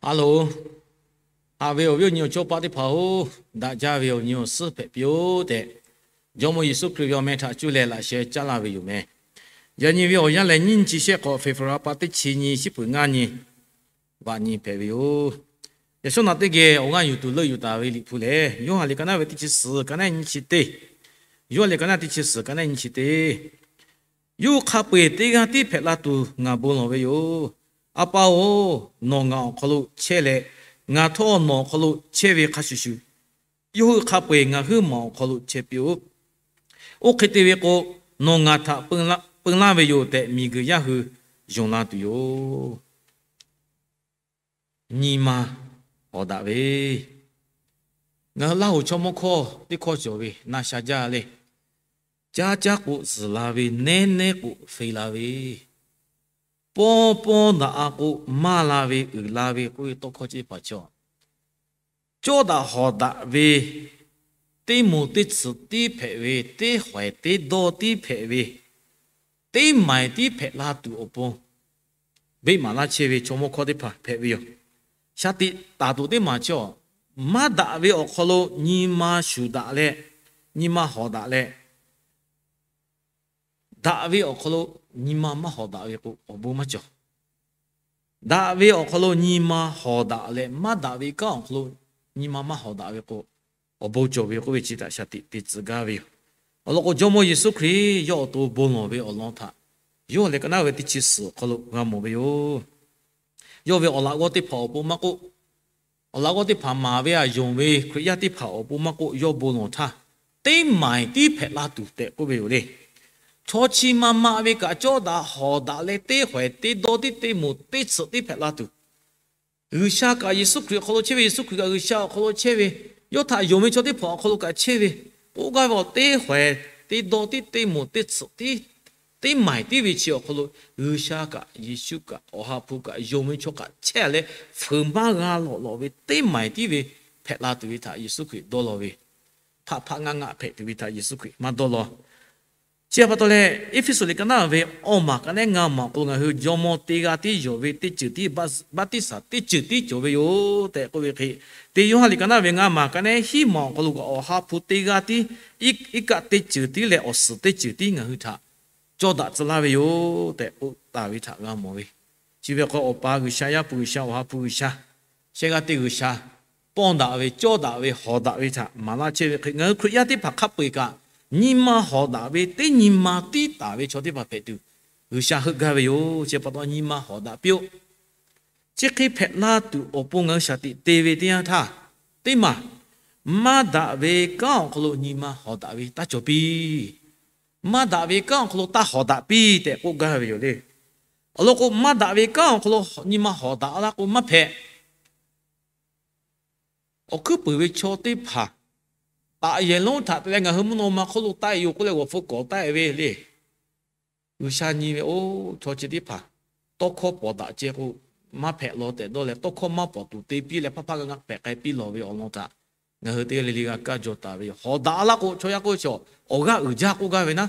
Hello, haꞈ ve awˬ viˉ awˬ nyi awˬ chawˇ paˆ teˇ hpaˍ-oˬ, daꞈ jaˇ ve awˬ nyi awˬ suhˉ hpehꞈ piˇ-oˆ tehꞈ, Jawˇmawˇ Yeˍsuˆ Hkriꞈ ve awˬ meh htaꞈ cuˇ leh laꞈ sheh caˉ laˇ ve yoˬ meh. Yaꞈ nyi ve awˬ yanˇ lehˬ, nyiˇ nyi chi shehˆ hk'awꞈ, February pa teˇ chi nyi, shiˉ peuˬ ngaˇ nyi, vaꞈ nyi hpehꞈ ve yoˬ. Yaꞈ shawˉ naꞈ teˇ geh awˬ g'aˇ yuˬ tuˬ leuˆ yuˬ taˍ ve Liꞈ hpu lehˬ, Yoˇhanˬ liꞈ ka naˉ ve teˇ chi suhˍ ka naˉ nyiˇ chi teˇ, Yoˇhanˬ liꞈ ka naˉ teˇ chi suhˍ ka naˉ nyiˇ chi teˇ, Yawˇ hui hk'a peu-eˬ teˇ g'aˇ tiˉ hpehꞈ la tuˬ ngaˬ bon lawˬ ve yoˬ. A pa-oˬ, nawˬ ngaˬ awˬ hk'aw lo chehˇ leh, ngaˬ htawˇ nawˬ awˬ hk'aw lo chehˇ ve hk'a shuˍ shuˍ, yawˇ hui hk'a peu-eˬ ngaˬ huiˉ maˬ awˬ hk'aw lo chehˇ piˇ-oˆ. Oˇ hk'e te ve k'o, nawˬ ngaˬ htaꞈ peun laˇ ve yoˬ tehꞈ, miˬguiˬ yaˇ hui yonˍ la tuˬ yoˬ. Nyi ma hawˍ daꞈ ve, ngaˬ hui Laˇ huˍ chaw mawˇ hkawˇ teˇ hkawˇ cawˬ ve na sha jaˇ le. Caˇ caˇ k'o zuhˬ la ve, nehˉ nehˉ k'o fe la ve, pawˇ pawˇ daꞈ-a k'o maˇ la ve, uiˍ la ve k'oˆ ve tawˇ hkawˇ chi teˇ hpaˍ chaw, cawˇ daꞈ hawˍ daꞈ ve, teˇ moˍ teˇ tsuhꞈ tiˉ hpehꞈ ve, teˇ hawehˍ teˇ dawˇ tiˉ hpehꞈ ve, teˇ maiˍ tiˉ hpehꞈ la tuˬ awˬ pon beˆ maˍ laˇ chehˇ ve chaw mawˇ hkawˇ teˇ hpaˍ hpehꞈ ve yoˬ. Shaˍ tiꞈ taˍ tuˬ teˇ maˬ chi, maˇ daꞈ ve awˬ hk'aw lo nyi ma shuˍ daꞈ leh, nyi ma hawˍ daꞈ leh, daꞈ ve awˬ hk'aw lo nyi ma maˇ hawˍ daꞈ ve k'o, awˬ bon maˇ cawˬ. Daꞈ ve awˬ hk'aw lo nyi ma hawˍ daꞈ leh, maˇ daꞈ ve kanˉ awˬ hk'aw lo nyi ma maˇ hawˍ daꞈ ve k'o, awˬ bon cawˬ ve k'oˆ ve chi htaꞈ shaˍ tiꞈ te tcuh gaˇ ve yoˬ. Awˬ lawn k'o, Jawˇmawˇ Yeˍsuˆ Hkriꞈ yawˇ awˬ to bon lawˬ ve awˬ lawn htaꞈ, Yoˇhanˬ liꞈ ka naˉ ve teˇ chi suhˍ awˬ hk'aw lo g'a mawˬ ve yoˬ. Yawˇ ve awˬ laꞈ g'awˇ teˇ hpaˍ awˬ pon maˇ k'oˆ, awˬ laꞈ g'awˇ teˇ hpaˍ maˍ ve aꞈ yonˍ ve Hkriꞈ yaˇ teˇ hpaˍ awˬ pon maˇ k'oˆ, yawˇ bon lawˬ htaˇ, teˇ maiˍ tiˉ hpehꞈ la tuˬ tehꞈ k'oˆ ve yoˬ le. Chaw chi ma ma ve kaꞈ cawˇ daꞈ hawˍ daꞈ leh, teˇ hawehˍ teˇ dawˇ tiˉ, teˇ moˍ teˇ tsuhꞈ tiˉ hpehꞈ la tuˬ, G'uiˬsha kaꞈ Yeˍsuˆ Hkriꞈ awˬ hk'aw lo chehˇ ve, Yeˍsuˆ Hkriꞈ kaꞈ G'uiˬsha awˬ hk'aw lo chehˇ ve, yawˇ htaꞈ yonˍ ve chaw teˇ hpaˍ awˬ hk'aw lo kaꞈ chehˇ ve, k'oˆ gaˇ ve awˬ teˇ hawehˍ teˇ dawˇ tiˉ, teˇ moˍ teˇ tsuhꞈ tiˉ, teˇ maiˍ tiˉ ve chi awˬ hk'aw lo, G'uiˬsha kaꞈ Yeˍsuˆ kaꞈ Awˬ ha hpu kaꞈ yonˍ ve chaw kaꞈ chehˇ leh, fuiˍ maˇ g'a lawꞈ lawꞈ ve teˇ maiˍ tiˉ ve hpehꞈ la tuˬ ve htaꞈ Yeˍsuˆ Hkriꞈ dawˇ law ve, hpaˆ hpaˆ ngaˆ ngaˆ hpehꞈ tuˬ ve htaꞈ Yeˍsuˆ Hkriꞈ maˇ dawˇ law. Chi pa taw leh, Eˇfeˇsuꞈ liꞈ ka naˉ ve awˇ maˬ ka naˉ ngaˇ maˬ awˬ hk'aw lo ngaˬ hui jawˇmawˇ teˇ g'aˇ tiˉ yonˍ ve teˇ ceuˬ tiˉ, baˆtiˆsaˬ teˇ ceuˬ tiˉ cawˬ ve yoˬ tehꞈ k'oˆ ve hk'e, teˇ Yoˇhanˬ liꞈ ka naˉ ve ngaˇ maˬ ka naˉ hiˉ maˬ awˬ hk'aw lo kaꞈ Awˬ ha hpu teˇ g'aˇ tiˉ, iˉ kaˆ teˇ ceuˬ tiˉ leh awˬ suhˍ teˇ ceuˬ tiˉ ngaˬ hui htaꞈ cawˇ daꞈ tcuh laˇ ve yoˬ tehꞈ k'oˆ taˍ ve htaꞈ g'a mawˬ ve. Chi ve hk'aw Awˬ pa G'uiˬsha, Yaˇ hpu G'uiˬsha, Awˬ ha hpu G'uiˬsha, shehˆ g'aˇ teˇ G'uiˬsha, pawˇ daꞈ ve, cawˇ daꞈ ve, hawˍ daꞈ ve htaꞈ maˍ laˇ chehˇ ve hk'e, ngaˬ hui Hkriꞈ yaˇ teˇ hpaˍ hk'a peu-eˬ kaꞈ nyi ma hawˍ daꞈ ve, teˇ nyi ma tiˉ taˍ ve chaw teˇ hpaˍ hpehꞈ tuˬ G'uiˬsha heuˆ gaˇ ve yoˬ. Chi pa taw nyi ma hawˍ daꞈ piˇ-oˆ. Chi hk'e hpehꞈ la tuˬ awˬ pon ngaˬ hui shaˍ tiꞈ te ve teˇ yanˇ htaˇ, teˇ maˬ maˇ daꞈ ve kanˉ awˬ hk'aw lo nyi ma hawˍ daꞈ ve taˇ cawˬ piˇ. Maˇ daꞈ ve kanˉ awˬ hk'aw lo taˇ hawˍ daꞈ piˇ tehꞈ k'oˆ gaˇ ve yoˬ le. Awˬ lawn k'o, maˇ daꞈ ve kanˉ awˬ hk'aw lo nyi ma hawˍ daꞈ laˇ k'o maˇ hpehꞈ. Awˬ hkuiˉ puiˍ ve chaw teˇ hpaˍ taꞈ yehˬ lonˉ htaꞈ te leh ngaˬ hui mvuhˇ naw ma hk'oˆ lo taˆ-e yoˬ k'oˆ leh g'awˬ hpu kawˍ taˆ-e ve le. G'uiˬsha nyi ve, oˇ chaw chi teˇ hpaˍ tawˇ hkawˇ pawˍ daꞈ ceh k'o, maˇ hpehꞈ law tehꞈ dawˇ leh, tawˇ hkawˇ maˇ pawˍ tuˬ te piˇ leh, hpaˇ hpaˇ g'a g'a pehꞈ k'ai piˇ lawˬ ve awˬ lawn htaꞈ ngaˬ hui teˇ g'aˇ le le g'a kaˇ jaw taˍ ve yoˬ. Hawˍ daꞈ laˇ k'o, chaw yaˇ k'oˆ ve chi awˬ g'aˇ uiˍ jaˇ k'oˆ gaˇ ve naˉ,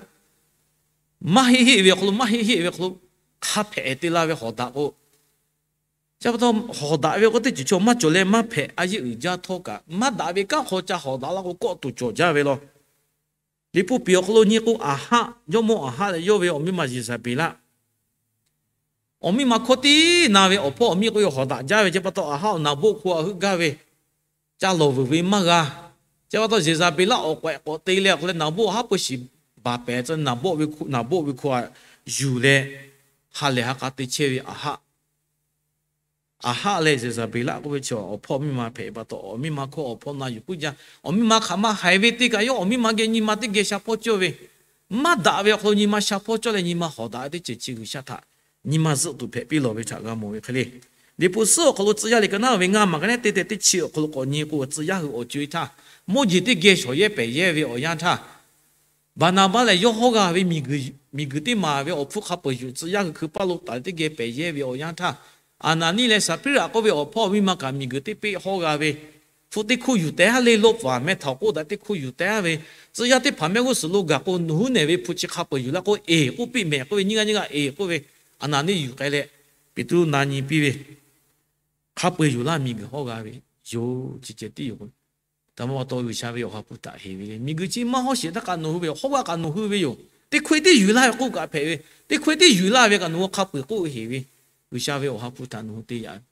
maˇ heˆ heˆ ve awˬ hk'aw lo, maˇ heˆ heˆ ve awˬ hk'aw lo hk'a hpehꞈ te la ve hawˍ daꞈ k'o, chi pa taw hawˍ daꞈ ve k'o, teˇ ceuˬ chaw maˇ cawˬ leh maˇ hpehꞈ, a yeˇ uiˍ jaˇ htawˇ kaꞈ, maˇ daꞈ ve kanˉ hk'aw ca hawˍ daꞈ laˇ k'o, kawˆ tuˬ cawˬ jaˇ ve law. Liꞈ hpu piˍ awˬ hk'aw lo nyi k'o, Aˍhaˆ, jawˇmawˇ Aˍhaˆ leh yawˇ ve awˬ miˇ ma Yeˍzaˍbeˍlaˆ, awˬ miˇ ma hkawˇ tiˉ na ve awˬ hpawˇ awˬ miˇ k'oˆ ve hawˍ daꞈ jaˇ ve, chi pa taw Aˍhaˆ awˬ naˍ boˆ hku a heuˆ gaˇ ve, ca lawˬ vuiˬ ve maˇ g'a. Chi pa taw Yeˍzaˍbeˍlaˆ awˬ k'awehꞈ k'awꞈ te leh awˬ hk'aw leh naˍ boˆ haˉ pui shiˍ baˬ pehˍ tcuh, naˍ boˆ ve hku a yuˬ leh, ha lehˬ ha k'a te chehˇ ve Aˍhaˆ Aˍhaˆ leh Yeˍzaˍbeˍlaˆ k'oˆ ve chi awˬ hpawˇ miˇ ma hpehꞈ pa taw, awˬ miˇ ma hkawˇ awˬ hpawˇ na yuˬ puiˉ jaˇ. Awˬ miˇ ma hk'aˬ ma haiˬ ve teˇ kaꞈ yawˇ awˬ miˇ ma geh nyi ma teˇ geh sha hpawˇ cawˇ ve, maˇ daꞈ ve awˬ hk'aw lo nyi ma sha hpawˇ cawˇ leh nyi ma hawˍ daꞈ ve teˇ ceuˬ chi G'uiˬsha htaꞈ nyi ma zuhˆ tuˬ hpehꞈ piˇ lawˬ ve htaꞈ g'a mawˬ ve hk'e le. Liꞈ hpu suhˉ awˬ hk'aw lo Tcuh yaˇ liꞈ ka naˉ ve ngaˇ maˬ ka naˉ teˇ tehꞈ teˇ chi awˬ hk'aw lo k'awꞈ nyi k'o, Tcuh yaˇ hui awˬ co-e htaˇ, mawˇ jeˬ teˇ geh shawˍ yehˇ pehˍ yehˇ ve awˬ yanˇ htaˇ, Baˍnaˍbaˆ lehˬ yawˇ hawˇ g'a ve miˬguiˬ, miˬguiˬ teˇ maˬ ve awˬ hpfuhˇ hk'a peu-eˬ yuˬ, tcuh yaˇ hui hkui paˇ lo taˍ leh teˇ geh pehˍ yehˇ ve awˬ yanˇ htaˇ, Aˍnaˍniˆ leh Saˍhpiˇraꞈ k'oˆ ve awˬ hpawˇ awˬ miˇ ma kaꞈ miˬguiˬ teˇ peˆ hawˇ g'a ve, hpu teˇ hkuˇ yuˬ teh-a le, lawˇ paˍ meh htaꞈ k'oˆ daꞈ teˇ hkuˇ yuˬ teh-a ve, tcuh yaˇ teˇ hpaˍ mehˆ g'uˇ suhˍ lo gaˬ k'o, nawˬ huˉ nehˬ ve hpu chi hk'a peu-eˬ yuˬ laˇ k'o, eˬ k'oˆ piˇ mehˍ k'oˆ ve, nyiˇ g'aˇ nyiˇ g'aˇ eˬ k'oˆ ve, Aˍnaˍniˆ yuˬ k'ai leh, Peˍtruˆ na nyi piˇ ve, hk'a peu-eˬ yuˬ laˇ miˬguiˬ hawˇ g'a ve yoˬ. Chi ceh tiˉ yoˬ. Htaꞈ ma pa taw G'uiˬsha ve Awˬ ha hpu htaꞈ heˍ ve le. Miˬguiˬ chi maˇ hawˇ sheˍ htaˇ kaꞈ nawˬ hui ve yoˬ. Hawˇ g'a kaꞈ nawˬ hui ve yoˬ. Teˇ hkui teˇ yuˬ laˇ ve k'oˆ kaꞈ hpehꞈ ve, teˇ hkui teˇ yuˬ laˇ ve kaꞈ nawˬ hui hk'a peu-eˬ k'oˆ heˍ ve, G'uiˬsha ve Awˬ ha hpu htaꞈ nawˬ hui te yaꞈ.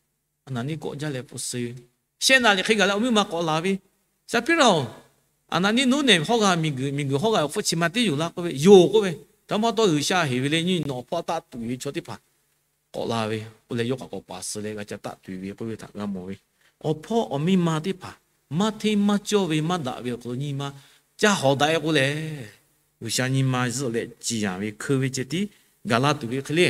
Aˍnaˍniˆ kawˆ jaˇ leh hpu suh ve, shehˆ naˍ riˍ hk'e gaˬ leh awˬ miˇ ma k'awꞈ laˬ ve, Saˍhpiˇraꞈ-oˬ, Aˍnaˍniˆ, nawˉ nehˬ hawˇ g'a miˬguiˬ, miˬguiˬ hawˇ g'a awˬ hpfuhˇ chi ma tiˉ yuˬ laˇ k'oˆ ve yoˬ k'oˆ ve. Htaꞈ ma pa taw G'uiˬsha heˍ ve le, nyi nawˬ hpawˇ taˆ tuˬ ve chaw teˇ hpaˍ k'awꞈ la ve, oˇ leh yawˇ kaꞈ k'awꞈ paˍ suh leh g'a ca taˆ tuˬ ve k'oˆ ve htaꞈ g'a mawˬ ve. Awˬ hpawˇ awˬ miˇ ma teˇ hpaˍ maˇ hteˇ maˇ cawˇ ve maˇ daꞈ ve awˬ hk'aw lo nyi ma ca hawˍ daꞈ-e k'o lehˬ, G'uiˬsha nyi ma zuhˆ leh ciˍ yanˍ ve hkeu ve ceh tiˉ gaˬ la tuˬ ve hk'e le.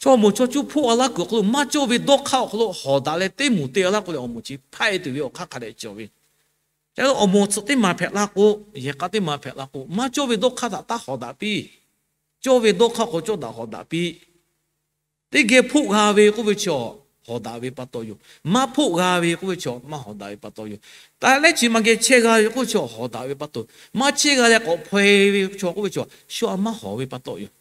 Chaw moˍ chaw cuˇ hpoˆ a laˇ kuiˬ awˬ hk'aw lo maˇ cawˇ ve dawˇ hk'aˇ awˬ hk'aw lo hawˍ daꞈ leh teˇ moˍ te a laˇ k'o leh awˬ moˍ chi hpaˆ-e tuˬ ve awˬ hk'aˇ hk'a dehꞈ cawˬ ve. Ca lo awˬ moˍ tsuhꞈ teˇ maˬ hpehꞈ la k'o, yehˬ k'a teˇ maˬ hpehꞈ la k'o, maˇ cawˇ ve dawˇ hk'aˇ htaꞈ taˇ hawˍ daꞈ piˇ. Cawˇ ve dawˇ hk'aˇ k'o cawˇ daꞈ hawˍ daꞈ piˇ. Teˇ geh hpoˆ g'a ve k'oˆ ve chaw hawˍ daꞈ ve pa taw yoˬ. Maˇ hpoˆ g'a ve k'oˆ ve chaw maˇ hawˍ daꞈ ve pa taw yoˬ. Taˇ lehˉ chi ma geh chehˇ g'a ve k'oˆ ve chaw hawˍ daꞈ ve pa taw. Maˇ chehˇ g'a leh k'awꞈ hpaw-e ve chaw k'oˆ ve chaw shu a maˇ hawˍ ve pa taw yoˬ.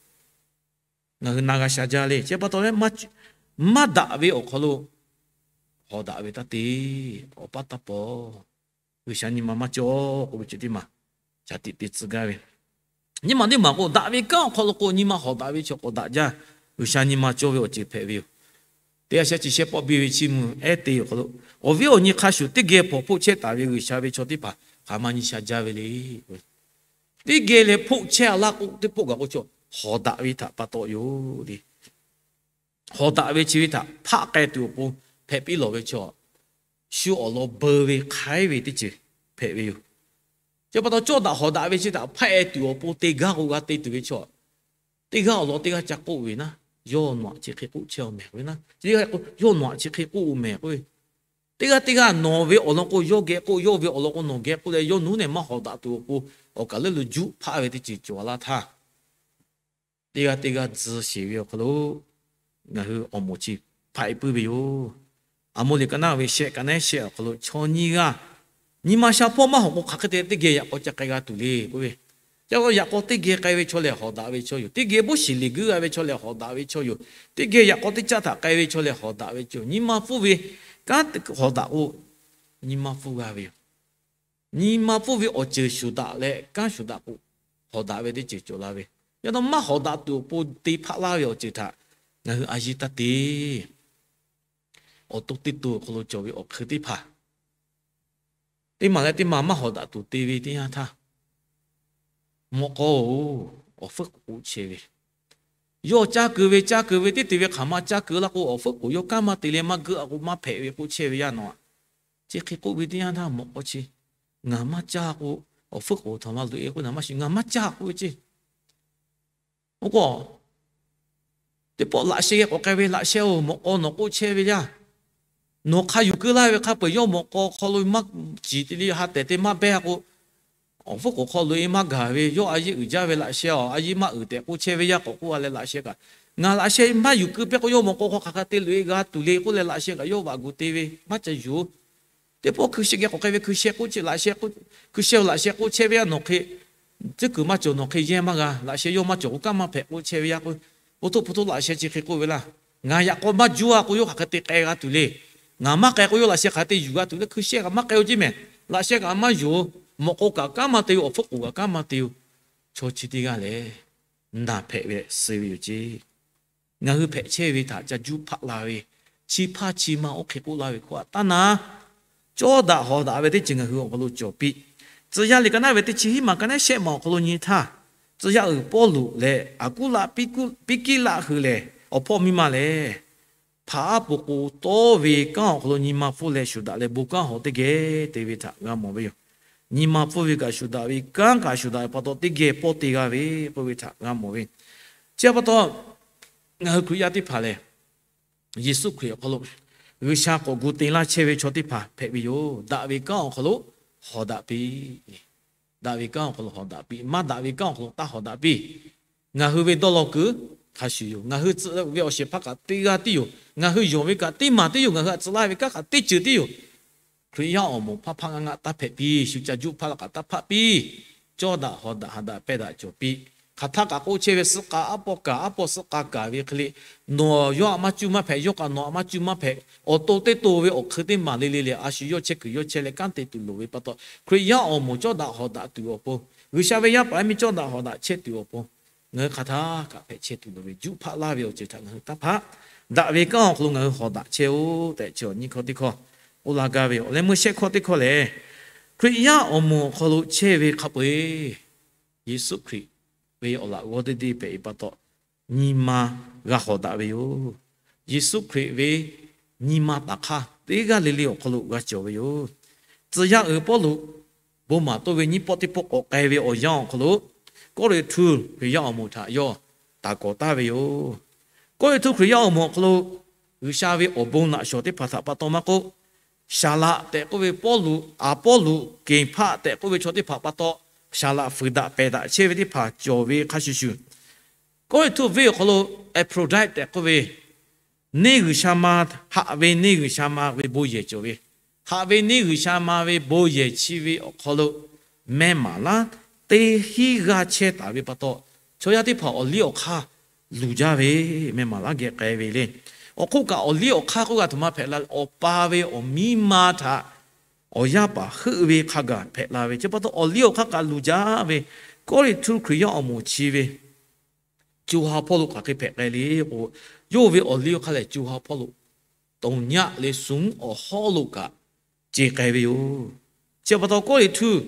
Ngaˬ hui na g'a sha jaˇ le. Chi pa taw leh, maˇ daꞈ ve awˬ hk'aw lo hawˍ daꞈ ve taˇ te. Awˬ paˇ taˇ paw. G'uiˬsha nyi ma maˇ cawˇ k'oˆ ve ceuˬ teˇ maˬ shaˍ tiꞈ te tcuh gaˇ ve. Nyi ma teˇ maˬ k'o, daꞈ ve kanˉ awˬ hk'aw lo k'o nyi ma hawˍ daꞈ ve chaw k'awꞈ daꞈ jaˇ. G'uiˬsha nyi ma cawˇ ve awˬ ceuˬ hpehꞈ ve yoˬ. Teˇ g'aˇ shehˆ chi shehˆ pawˆ biˇ ve chiˇ mvuh ehˉ te awˬ hk'aw lo, awˬ viˉ awˬ nyi hk'a shuˍ teˇ geh hpawnˬ hpoˆ chehˇ taˍ ve G'uiˬsha ve chaw teˇ hpaˍ hk'aˬ ma nyi sha jaˇ ve le. Teˇ geh leh hpoˆ chehˇ a laˇ k'o, teˇ pawˆ gaˬ k'o chaw hawˍ daꞈ ve htaꞈ pa taw yoˬ le. Hawˍ daꞈ ve chi ve htaꞈ hpaˆ k'ai tuˬ awˬ pon hpehꞈ piˇ lawˬ ve chaw, shu awˬ lawn beu ve hk'aiˉ ve teˇ ceuˬ hpehꞈ ve yoˬ. Chi pa taw cawˇ daꞈ hawˍ daꞈ ve chi htaꞈ hpaˆ-e tuˬ awˬ pon te gaˇ k'o g'a te tuˬ ve chaw, teˇ g'aˇ awˬ lawn teˇ g'aˇ ca k'oˆ ve naˉ, yawˇ nawˬ htaꞈ chi hk'e k'oˆ chehˇ-aw mehˍ k'oˆ ve naˉ, yawˇ nawˬ htaꞈ chi hk'e k'oˆ-o mehˍ k'oˆ ve, teˇ g'aˇ teˇ g'aˇ nawˬ ve awˬ lawn k'o yawˇ geh k'oˆ, yawˇ ve awˬ lawn k'o nawˬ geh k'oˆ leh, yawˇ nawˉ nehˬ maˇ hawˍ daꞈ tuˬ awˬ pon awˬ kaˬ leuˆ lo juˆ hpaˆ ve teˇ ceuˬ cawˬ laˇ htaˇ, teˇ g'aˇ teˇ g'aˇ tzuhˇ sheˍ ve awˬ hk'aw lo ngaˬ hui awˬ moˍ chi hpaˆ-e puiˉ ve yoˬ. Aˍmoˍ liꞈ ka naˉ ve shehˆ ka naˉ shehˆ awˬ hk'aw lo chaw nyiˇ g'aˇ nyi ma sha hpawˇ maˇ hawˍ k'o, hk'aˬ hk'e te teˇ geh yaꞈ k'aw ca k'ai g'a tuˬ le k'oˆ ve. Ca k'o yaꞈ k'aw teˇ geh k'ai ve chaw lehˬ hawˍ daꞈ ve chaw yoˬ. Teˇ geh boˇ shiˍ liꞈ guiˇ g'a ve chaw lehˬ hawˍ daꞈ ve chaw yoˬ. Teˇ geh yaꞈ k'aw teˇ caˆ htaꞈ k'ai ve chaw lehˬ hawˍ daꞈ ve chaw yoˬ. Nyi ma hpfuhˇ ve kanˉ hawˍ daꞈ k'o, nyi ma hpfuhˇ g'a ve yoˬ. Nyi ma hpfuhˇ ve awˬ ceuˬ shuˍ daꞈ leh kanˉ shuˍ daꞈ k'o, hawˍ daꞈ ve teˇ ceuˬ cawˬ la ve. Yaꞈ naw maˇ hawˍ daꞈ tuˬ awˬ pon te hpaˆ laˇ ve awˬ ceuˬ htaꞈ ngaˬ hui a yiˇ taˇ te. Awˬ to teˇ to awˬ hk'aw lo cawˬ ve awˬ hk'eun teˇ hpaˍ, teˇ maˬ leh teˇ maˬ maˇ hawˍ daꞈ tuˬ te ve teˇ yanˇ htaˇ, mawꞈ k'aw-oˬ, awˬ fuiˉ k'oˍ k'oˆ chehˇ ve, yawˇ caˇ keu ve caˇ keu ve teˇ te ve hk'aˬ ma caˇ keu laˇ k'o, awˬ fuiˉ k'oˍ yawˇ kanˉ maˇ te leh maˇ geuˆ-a k'o maˇ hpehꞈ ve k'oˆ chehˇ ve yaˇ nawˬ-aꞈ. Chi hk'e k'oˆ ve teˇ yanˇ htaˇ mawꞈ k'aw chi, ngaˬ maˇ caˇ k'o, awˬ fuiˉ k'oˍ htaꞈ maˇ loꞈ-e k'oˆ, ngaˬ maˇ shiˍ, ngaˬ maˇ caˇ k'oˆ ve ceˇ. Oˇ k'o, teˇ pawˆ laꞈ sheh geh k'awꞈ k'ai ve, laꞈ sheh-oˬ, mawꞈ k'aw nawˬ k'oˆ chehˇ ve yaˇ, nawˬ hk'a yuˬ keu laˇ ve hk'a peu-eˬ yawˇ mawꞈ k'aw hk'aw lo maˇ ciˍ te le, ha tehˬ te maˇ behˇ k'o, awˬ fuiˉ k'oˍ hk'aw loꞈ-e maˇ gaˬ ve, yawˇ a yeˇ uiˍ jaˇ ve laꞈ sheh-oˬ, a yeˇ maˇ uiˍ tehꞈ k'oˆ chehˇ ve yaˇ k'awꞈ k'oˆ-a leh laꞈ sheh kaꞈ, ngaˬ laꞈ sheh maˇ yuˬ keu pehˇ k'o yawˇ mawꞈ k'aw hk'aw hk'aˬ hk'e te loꞈ-e g'a tuˬ le k'oˆ leh laꞈ sheh kaꞈ yawˇ vaꞈ gu te ve maˇ ca yuˬ-oˬ. Teˇ pawˆ hkui sheh geh k'awꞈ k'ai ve hkui sheh k'oˆ chehˇ laꞈ sheh, hkui sheh-oˬ, laꞈ sheh k'oˆ chehˇ ve yaˇ nawˬ hk'e, tcuhˉ kuiˬ maˇ cawˬ nawˬ hk'e yehˇ maˇ g'a, laꞈ sheh yawˇ maˇ cawˬ k'o kanˉ maˇ hpehꞈ k'oˆ chehˇ ve yaˇ k'o, po htoˆ po htoˆ laꞈ sheh chi hk'e k'oˆ ve laˇ. Ngaˬ yaꞈ k'aw maˇ juˇ-a k'o yawˇ hk'aˬ hk'e te k'ai g'a tuˬ le. Ngaˬ maˇ k'ai k'o yawˇ laꞈ sheh hk'aˬ hk'e te yuˬ g'a tuˬ le. Hkui sheh kaꞈ maˇ k'ai-o ceˇ mehˍ. Laꞈ sheh kaꞈ maˇ yuˬ-oˬ. Mawꞈ k'aw kaꞈ kanˉ maˇ te-o, awˬ fuiˉ k'oˍ kaꞈ kanˉ maˇ te-o. Chaw chi teˇ g'aˇ lehˬ, naˬ hpehꞈ ve suh ve yoˬ ceˇ. Ngaˬ hui hpehꞈ chehˇ ve htaꞈ ca juˇ hpaˆ la ve, chi hpaˇ chi ma oˇ hk'e k'oˆ laˇ ve hkawˇ htaꞈ taˇ na, cawˇ daꞈ hawˍ daꞈ ve teˇ ceuˬ ngaˬ hui awˬ hk'aw lo cawˬ piˇ. Tcuh yaˇ liꞈ ka naˉ ve teˇ chi hiˉ maˬ ka naˉ shehˆ maˬ awˬ hk'aw lo nyi htaˇ, tcuh yaˇ uiˍ Pawˇluꞈ leh Aˍkuˉlaˆ, Piˇkiˉlaˆ hui lehˬ, awˬ hpawˇ miˇ ma lehˬ, hpaˍ aˉ po k'o tawˇ ve kanˉ awˬ hk'aw lo nyi ma hpfuhˇ leh shuˍ daꞈ leh bon kanˉ hawˍ teˇ geh te ve htaꞈ g'a mawˬ ve yoˬ. Nyi ma hpfuhˇ ve kaꞈ shuˍ daꞈ ve, kanˉ kaꞈ shuˍ daꞈ ve pa taw teˇ geh pawˇ te g'a ve k'oˆ ve htaꞈ g'a mawˬ ve. Chi pa taw, ngaˬ hui Hkriꞈ yaˇ teˇ hpaˍ lehˬ, Yeˍsuˆ Hkriꞈ awˬ hk'aw lo G'uiˬsha k'awꞈ gu te laˇ chehˇ ve chaw teˇ hpaˍ hpehꞈ ve yoˬ. Daꞈ ve kanˉ awˬ hk'aw lo hawˍ daꞈ piˇ. Daꞈ ve kanˉ awˬ hk'aw lo hawˍ daꞈ piˇ. Maˇ daꞈ ve kanˉ awˬ hk'aw lo taˇ hawˍ daꞈ piˇ. Ngaˬ hui ve dawˇ law kuiˬ hk'a shuˍ yoˬ. Ngaˬ hui tcuh ve awˬ shehˍ hpaˇ kaꞈ teˇ g'aˇ tiˉ yoˬ. Ngaˬ hui yonˍ ve kaꞈ teˇ maˬ tiˉ yoˬ. Ngaˬ hui htaꞈ tcuh laˇ ve kanˉ kaꞈ teˇ ceuˬ tiˉ yoˬ. Hkriꞈ yaˇ awˬ moˍ hpaˇ hpaˇ ngaˆ ngaˆ taˇ hpehꞈ piˇ. Shu ca juˇ hpaˇ la kaꞈ taˇ hpaˆ piˇ. Cawˇ daꞈ hawˍ daꞈ ha daꞈ pehˇ daꞈ cawˬ piˇ. hk'aˬ htaˇ kaꞈ k'oˆ chehˇ ve, suh k'a aˉ pawˇ kaꞈ, aˉ pawˇ suh k'a kaꞈ ve hk'e le, nawˬ yawˇ aꞈ maˇ cuˇ maˇ hpehꞈ, yawˇ kaꞈ nawˬ aꞈ maˇ cuˇ maˇ hpehꞈ, awˬ to teˇ to ve awˬ hk'eun teˇ maˬ le le lehˬ, a shu yawˇ chehˇ kuiˬ yawˇ chehˇ leh kanˉ te tuˬ loˍ ve pa taw, Hkriꞈ yaˇ awˬ moˍ cawˇ daꞈ hawˍ daꞈ tuˬ awˬ pon, G'uiˬsha ve yaˇ paˍ yaˇ miˇ cawˇ daꞈ hawˍ daꞈ chehˇ tuˬ awˬ pon, ngaˬ hui hk'aˬ htaˇ kaꞈ hpehꞈ chehˇ tuˬ loˍ ve juˆ hpaˆ laˇ ve awˬ ceuˬ htaꞈ ngaˬ hui taˇ hpaˍ. Daꞈ ve kanˉ awˬ hk'aw lo ngaˬ hui hawˍ daꞈ chehˇ-oˆ tehꞈ, chi awˬ nyi hkawˇ teˇ hkawˇ k'oˆ la gaˇ ve yoˬ. Awˬ leh meuˇ shehˆ hkawˇ teˇ hkawˇ lehˬ, Hkriꞈ yaˇ awˬ moˍ awˬ hk'aw lo chehˇ ve hk'a peu-eˬ, Yeˍsuˆ Hkriꞈ ve awˬ laꞈ g'awˇ teˇ deˇ hpehꞈ ve pa taw, nyi ma g'a hawˍ daꞈ ve yoˬ. Yeˍsuˆ Hkriꞈ ve nyi ma taˍ hk'aˇ teˇ g'aˇ le le awˬ hk'aw lo g'a cawˬ ve yoˬ. Tcuh yaˇ uiˍ Pawˇluꞈ bon maˍ toˇ ve nyiˇ pawˆ teˇ pawˆ k'awꞈ k'ai ve awˬ yanˇ awˬ hk'aw lo, Kawˇrenˍhtuˆ Hkriꞈ yaˇ awˬ moˍ htaꞈ yawˇ taˍ kawˍ taˍ ve yoˬ. Kawˇrenˍhtuˆ Hkriꞈ yaˇ awˬ moˍ awˬ hk'aw lo G'uiˬsha ve awˬ bon laꞈ shawˍ teˇ hpaˍ htaꞈ pa taw maˇ k'oˆ, Saˍlaꞈ tehꞈ k'oˆ ve Pawˇluꞈ, Aˍpawˇluꞈ, Keˍhpaˆ tehꞈ k'oˆ ve chaw teˇ hpaˍ pa taw, saˍlaꞈ fuiˍ daꞈ pehˬ daꞈ chehˇ ve teˇ hpaˍ cawˬ ve hk'a shuˍ shuˍ, Kawˇrenˍhtuˆ venˇ awˬ hk'aw lo Eˍprodaiˆ tehꞈ k'oˆ ve neˇ g'uiˬsha ma, haꞈ ve neˇ g'uiˬsha ma ve bon yehˬ cawˬ ve, haꞈ ve neˇ g'uiˬsha ma ve bon yehˬ chi ve awˬ hk'aw lo meh maˍ laˉ teˇ hinˉ g'aˇ chehˇ taˍ ve pa taw, chaw yaˇ teˇ hpaˍ awˬ liˇ awˬ hk'aˇ luˬ jaˇ ve, meh maˍ laˉ geh k'ai ve le. Awˬ hk'oˆ kaꞈ awˬ liˇ awˬ hk'aˇ k'oˆ g'a htoꞈ ma hpehꞈ la leh, awˬ pa ve awˬ miˇ ma htaꞈ awˬ yaˇ paˍ heuˆ ve hk'a gaˬ hpehꞈ la ve chi pa taw, awˬ liˇ awˬ hk'aˇ kaꞈ luˬ jaˇ ve, Kawˇrenˍhtuˆ Hkriꞈ yaˇ awˬ moˍ chi ve co ha hpawˇ lo hk'aˬ hk'e hpehꞈ k'ai le k'o, yawˇ ve awˬ liˇ awˬ hk'aˇ lehˬ co ha hpawˇ lo toꞈ nyaˆ le suhˍ awˬ hawˉ lo kaꞈ ce k'ai ve yoˬ. Chi pa taw Kawˇrenˍhtuˆ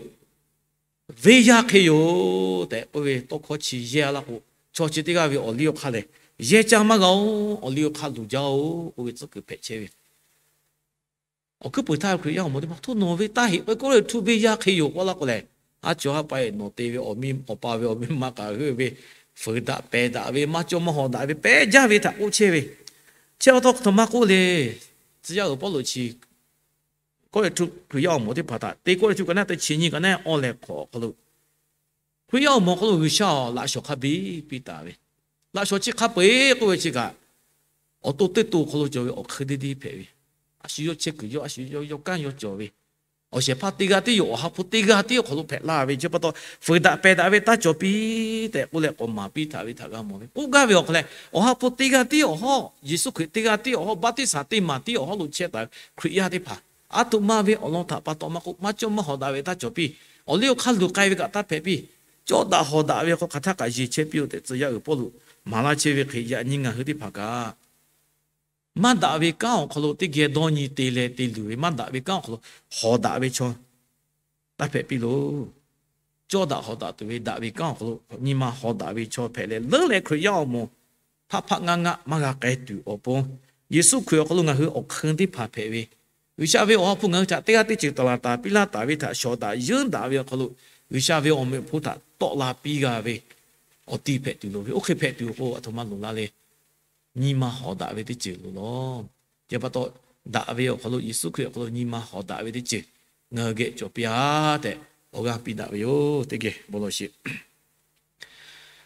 venˇ yaˇ hk'e yoˬ tehꞈ k'oˆ ve tawˇ hkawˇ chi yehˇ laˇ k'o, chaw chi teˇ g'aˇ ve awˬ liˇ awˬ hk'aˇ lehˬ, yehˇ caˇ maˇ g'a-oˬ, awˬ liˇ awˬ hk'aˇ luˬ jaˇ-oˬ k'oˆ ve tcuhˉ kuiˬ hpehꞈ chehˇ ve. Awˬ hkuiˉ puiˍ htaˇ Hkriꞈ yaˇ awˬ moˍ teˇ hpaˍ htoˇ nawˬ ve taˇ heꞈ k'oˆ ve Kawˇrenˍhtuˆ venˇ yaˇ hk'e yoˬ k'oˆ laˇ k'o lehˬ, a cawˬ ha pa e nawˬ te ve awˬ miˇ awˬ pa ve awˬ miˇ ma kaꞈ heuˆ ve, fuiˍ daꞈ pehˬ daꞈ ve, maˇ cawˇ maˇ hawˍ daꞈ ve, pehˬ jaˇ ve htaꞈ k'oˆ chehˇ ve. Chi pa taw htoꞈ ma k'oˆ le, tcuh yaˇ uiˍ Pawˇluꞈ chi Kawˇrenˍhtuˆ Hkriꞈ yaˇ awˬ moˍ teˇ hpaˍ htaꞈ te Kawˇrenˍhtuˆ ka naˉ te chi nyi ka naˉ awˬ leh hk'awꞈ awˬ hk'aw lo, Hkriꞈ yaˇ awˬ moˍ awˬ hk'aw lo G'uiˬsha awˬ laꞈ shawˍ hk'a biˇ piˇ taˍ ve, laꞈ shawˍ chi hk'a peu-eˬ k'oˆ ve chi kaꞈ, awˬ to teˇ to awˬ hk'aw lo cawˬ ve awˬ hk'eun deˇ deˇ hpehꞈ ve, a shu yawˇ chehˇ kuiˬ yawˇ, a shu yawˇ yawˇ kanˉ yawˇ cawˬ ve, awˬ shehˍ hpaˇ teˇ g'aˇ tiˉ yoˬ, awˬ ha hpu teˇ g'aˇ tiˉ awˬ hk'aw lo hpehꞈ la ve chi pa taw, fuiˍ daꞈ pehˬ daꞈ ve taˇ cawˬ piˇ tehꞈ k'oˆ leh k'awꞈ maˍ piˇ htaꞈ ve htaꞈ g'a mawˬ ve. K'oˆ gaˇ ve awˬ hk'aw lehˬ, awˬ ha hpu teˇ g'aˇ tiˉ awˬ hawˉ, Yeˍsuˆ Hkriꞈ teˇ g'aˇ tiˉ awˬ hawˉ, baˆtiˆsaˬ teˇ maˬ tiˉ awˬ hawˉ lo chehˇ taˍ ve Hkriꞈ yaˇ teˇ hpaˍ, a htoꞈ ma ve awˬ lawn htaꞈ pa taw maˇ k'oˆ, maˇ cawˇ maˇ hawˍ daꞈ ve taˇ cawˬ piˇ, awˬ liˇ awˬ hk'aˇ luˬ k'ai ve kaꞈ taˇ hpehꞈ piˇ, cawˇ daꞈ hawˍ daꞈ ve hk'aw hk'aˬ htaˇ kaꞈ yeˬ chehˇ piˇ-oˆ tehꞈ tcuh yaˇ uiˍ Pawˇluꞈ maˍ laˇ chehˇ ve hk'e, yaꞈ nyi ngaˬ hui teˇ hpaˍ kaꞈ maˇ daꞈ ve kanˉ awˬ hk'aw lo teˇ geh dawˇ nyi te leh te luˬ ve, maˇ daꞈ ve kanˉ awˬ hk'aw lo hawˍ daꞈ ve chaw taˇ hpehꞈ piˇ loˬ. Cawˇ daꞈ hawˍ daꞈ tuˬ ve daꞈ ve kanˉ awˬ hk'aw lo nyi ma hawˍ daꞈ ve chaw hpehꞈ leh, leuˉ leh Hkriꞈ yaˇ awˬ moˍ hpaˆ hpaˆ ngaˆ ngaˆ maˇ g'a k'ai tuˬ awˬ pon, Yeˍsuˆ Hkriꞈ awˬ hk'aw lo ngaˬ hui awˬ hk'eun teˇ hpaˍ hpehꞈ ve, G'uiˬsha ve awˬ ha hpu ngaˬ hui htaꞈ teˇ g'aˇ teˇ ceuˬ taˍ laˬ taˍ piˇ laˇ taˍ ve htaꞈ shawˍ daꞈ yeunˇ daꞈ ve awˬ hk'aw lo, G'uiˬsha ve awˬ meꞈ awˬ hponˇ htaꞈ tawˆ la piˇ g'a ve awˬ ti hpehꞈ tuˬ loˍ ve. Oˇ hk'e hpehꞈ tuˬ awˬ pon a htoꞈ ma loˍ la le. Nyi ma hawˍ daꞈ ve teˇ ceuˬ loˍ lawˬ. Chi pa taw, daꞈ ve awˬ hk'aw lo, Yeˍsuˆ Hkriꞈ awˬ hk'aw lo nyi ma hawˍ daꞈ ve teˇ ceuˬ ngaˬ hui geh cawˬ piˇ-a tehꞈ awˬ g'aˇ piˇ daꞈ ve yoˬ. Teˇ geh bon lawˬ sheˍ.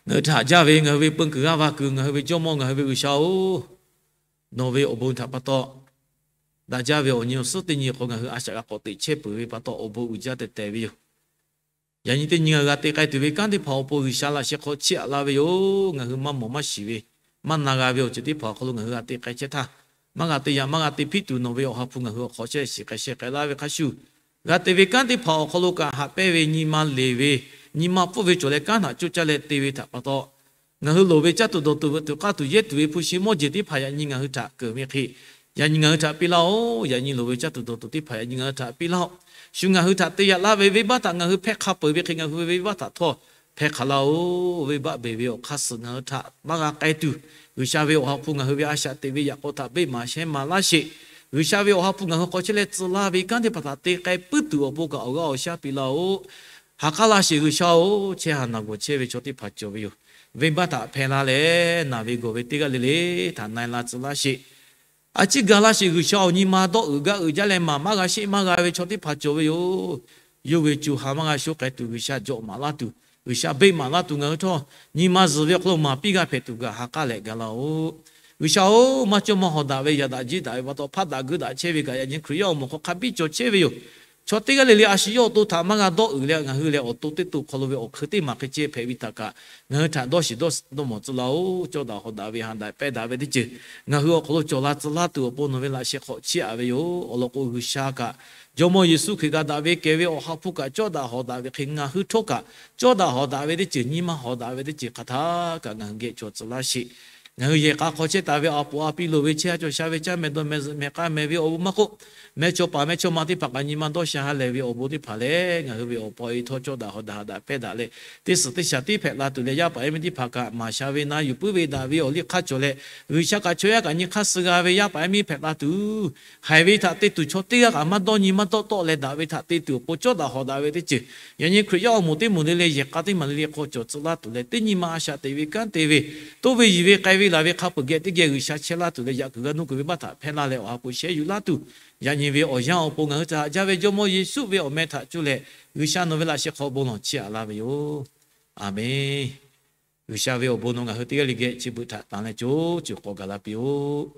Ngaˬ hui htaꞈ haꞈ jaˇ ve ngaˬ hui ve peu kuiˬ g'aˇ va kuiˬ, ngaˬ hui ve Jawˇmawˇ, ngaˬ hui ve G'uiˬsha-oˬ, nawˬ ve awˬ bon htaꞈ pa taw, daꞈ jaˇ ve awˬ nyi awˬ suhˉ teˇ nyi hk'aw ngaˬ hui a shaꞈ g'a k'awꞈ teꞈ chehˇ peuˬ ve pa taw, awˬ bon uiˍ jaˇ tehˬ tehˬ ve yoˬ. Yaꞈ nyi teˇ nyi ngaˬ hui g'a te k'ai tuˬ ve kanˉ teˇ hpaˍ awˬ pon G'uiˬsha laꞈ sheh hk'aw chiˇ aꞈ la ve yoˬ. Ngaˬ hui maˇ mawˬ maˇ shiˍ ve, maˇ na g'a ve awˬ ceuˬ teˇ hpaˍ awˬ hk'aw lo ngaˬ hui g'a te k'ai chehˇ htaˇ, maˇ g'a te yaꞈ maˇ g'a te hpiˆ tuˬ nawˬ ve awˬ ha hpu ngaˬ hui awˬ hk'aw chehˇ shiˍ k'ai sheh k'ai laˇ ve hk'a shuˍ, g'a te ve kanˉ teˇ hpaˍ awˬ hk'aw lo kaꞈ haꞈ pehnˇ ve nyi ma leˬ ve, nyi ma pfuhˇ ve cawˬ leh kanˉ htaꞈ coˇ caˇ leh te ve htaꞈ pa taw, ngaˬ hui loˍ ve caˇ tuˬ dawˬ tuˬ veuꞈ tuˬ k'aˇ tuˬ yehˇ tuˬ ve hpu shi mawˇ jeˬ teˇ hpaˍ yaꞈ nyi ngaˬ hui htaꞈ keunˍ ve hk'e, yaꞈ nyi ngaˬ hui htaꞈ piˇ laˇ-oˆ. Yaꞈ nyi loˍ ve caˇ tuˬ dawˬ tuˬ teˇ hpaˍ yaꞈ nyi ngaˬ hui htaꞈ piˇ laˇ-oˆ. Shu ngaˬ hui htaꞈ te yaꞈ laˇ ve venˇbaˆ htaꞈ ngaˬ hui hpehˇ hk'a peuˬ ve hk'e, ngaˬ hui ve venˇbaˆ htaꞈ htawˇ hpehˇ hk'aˬ laˇ-oˆ. Venˇbaˆ beˬ ve awˬ hk'aˇ suh ngaˬ hui htaꞈ maˇ g'a k'ai tuˬ, G'uiˬsha ve awˬ ha hpu ngaˬ hui ve a shaꞈ teꞈ ve yaꞈ k'aw htaꞈ beˆ maˍ shehˇ maˍ laˇ sheˍ. G'uiˬsha ve awˬ ha hpu ngaˬ hui hk'aw chehˇ leh tcuh laˇ ve kanˉ teˇ hpaˍ htaꞈ te k'ai puiˉ tuˬ awˬ pon kaꞈ awˬ g'aˇ awˬ shaˉ piˇ laˇ-oˆ. Ha k'aˉ laˇ sheˍ G'uiˬsha-oˬ. Chehˇ haˍ naˬ gawˬ chehˇ ve chaw teˇ hpaˍ cawˬ ve yoˬ. Venˇbaˆ htaꞈ hpehˇ laˇ leh naˬ ve gawˬ ve teˇ g'aˇ le le htaꞈ na-e la tcuh laˇ sheˍ. A ciˉ ga laˇ sheˍ G'uiˬsha-oˬ. Nyi ma dawˆ uiˍ gaˇ uiˍ jaˇ leh maˍ maˇ g'a sheˆ maˇ g'a ve chaw teˇ hpaˍ cawˬ ve yoˬ. Yawˇ ve co ha maˇ g'a shoˉ k'ai tuˬ, G'uiˬsha jawꞈ maˍ laˇ tuˬ, G'uiˬsha beˆ maˍ laˇ tuˬ ngaˬ hui htawˇ, nyi ma zuhˬ ve awˬ hk'aw lo maˍ piˇ g'a hpehꞈ tuˬ gaˬ ha k'aˉ leh ga laˇ-oˆ. G'uiˬsha-oˬ, maˇ cawˇ maˇ hawˍ daꞈ ve yaꞈ daꞈ jiˇ daꞈ ve pa taw, hpaˆ daꞈ guˇ daꞈ chehˇ ve kaꞈ yaꞈ nyi Hkriꞈ yaˇ awˬ moˍ hk'aw hk'a biˇ cawˬ chehˇ ve yoˬ. Chaw teˇ g'aˇ le le a shu yawˇ awˬ to htaꞈ maˇ g'a dawˇ uiˍ leh, ngaˬ hui lehˬ awˬ to teˇ to hk'aw lo ve awˬ hkui teˇ maˬ hk'e ceh hpehꞈ ve htaꞈ kaꞈ, ngaˬ hui htaꞈ dawˇ shiˍ dawˇ dawˇ mawˬ tcuh laˇ-oˬ. Cawˇ daꞈ hawˍ daꞈ ve ha daꞈ pehˇ daꞈ ve teˇ ceuˬ ngaˬ hui awˬ hk'aw lo cawˬ la tcuh laˇ tuˬ awˬ pon nawˬ ve laꞈ sheh hk'awꞈ chiˇ aꞈ ve yoˬ. Awˬ lawn k'o, G'uiˬsha kaꞈ Jawˇmawˇ Yeˍsuˆ Hkriꞈ g'a daꞈ ve kehˬ ve Awˬ ha hpu kaꞈ cawˇ daꞈ hawˍ daꞈ ve hk'e, ngaˬ hui htawˇ kaꞈ cawˇ daꞈ hawˍ daꞈ ve teˇ ceuˬ, nyi ma hawˍ daꞈ ve teˇ ceuˬ hk'aˬ htaˇ kaꞈ ngaˬ hui geh cawˬ tcuh laˇ sheˍ. Ngaˬ hui yehˬ k'a hk'aw chehˇ taˍ ve a poˍ a piˇ loˍ ve chehˇ ha cawˬ sha ve caˇ meh dawˇ meh zuhꞈ meh k'aˇ meh ve awˬ bon maˇ k'oˆ, meh chaw paˍ meh chaw ma teˇ hpaˍ kaꞈ nyi ma dawˇ sha ha lehˬ ve awˬ bon teˇ hpaˍ lehˬ, ngaˬ hui ve awˬ pa awˬ e htawˇ cawˇ daꞈ hawˍ daꞈ ha daꞈ pehˇ daꞈ leh, teˇ suhˍ teˇ shaˍ tiˉ hpehꞈ la tuˬ leh, yaˇ paˍ yaˇ miˇ teˇ hpaˍ kaꞈ maˍ sha ve na yuˬ puiˉ ve daꞈ ve awˬ liˇ hk'aˇ cawˬ leh, G'uiˬsha kaꞈ chaw yaˇ kaꞈ nyi hk'aˇ suh g'a ve yaˇ paˍ yaˇ miˇ hpehꞈ la tuˬ, haiˬ ve htaꞈ te tuˬ chaw teˇ g'aˇ kaꞈ maˇ dawˇ nyi maˇ dawˇ tawˆ leh daꞈ ve htaꞈ te tuˬ awˬ pon cawˇ daꞈ hawˍ daꞈ ve teˇ ceuˬ, yaꞈ nyi Hkriꞈ yaˇ awˬ moˍ teˇ moˍ le le yehˬ k'a teˇ maˬ le le hk'aw cawˬ tcuh laˇ tuˬ leh, teˇ nyi ma a shaꞈ teꞈ ve kanˉ te ve, toˇ ve yiˬ ve k'ai ve laˬ ve hk'a peuˬ geh teˇ geh G'uiˬsha chehˇ laˇ tuˬ leh, yaꞈ kuiˬ g'a nuˇ kuiˬ ve baˇ htaꞈ hpehˇ laˇ leh, awˬ ha hpu shehˇ yuˬ laˇ tuˬ, yaꞈ nyi ve awˬ yanˇ awˬ pon ngaˬ hui htaꞈ haꞈ jaˇ ve Jawˇmawˇ Yeˍsuˆ ve awˬ meh htaꞈ cuˇ leh, G'uiˬsha nawˬ ve laꞈ sheh hk'aw bon lawˬ chiˇ aꞈ laˇ ve yoˬ. Aˬmenˍ. G'uiˬsha ve awˬ bon nawˬ ngaˬ hui teˇ g'aˇ le geh chi beuꞈ htaꞈ tanˍ leh co ceuˬ k'awꞈ gaˬ la piˇ-oˆ.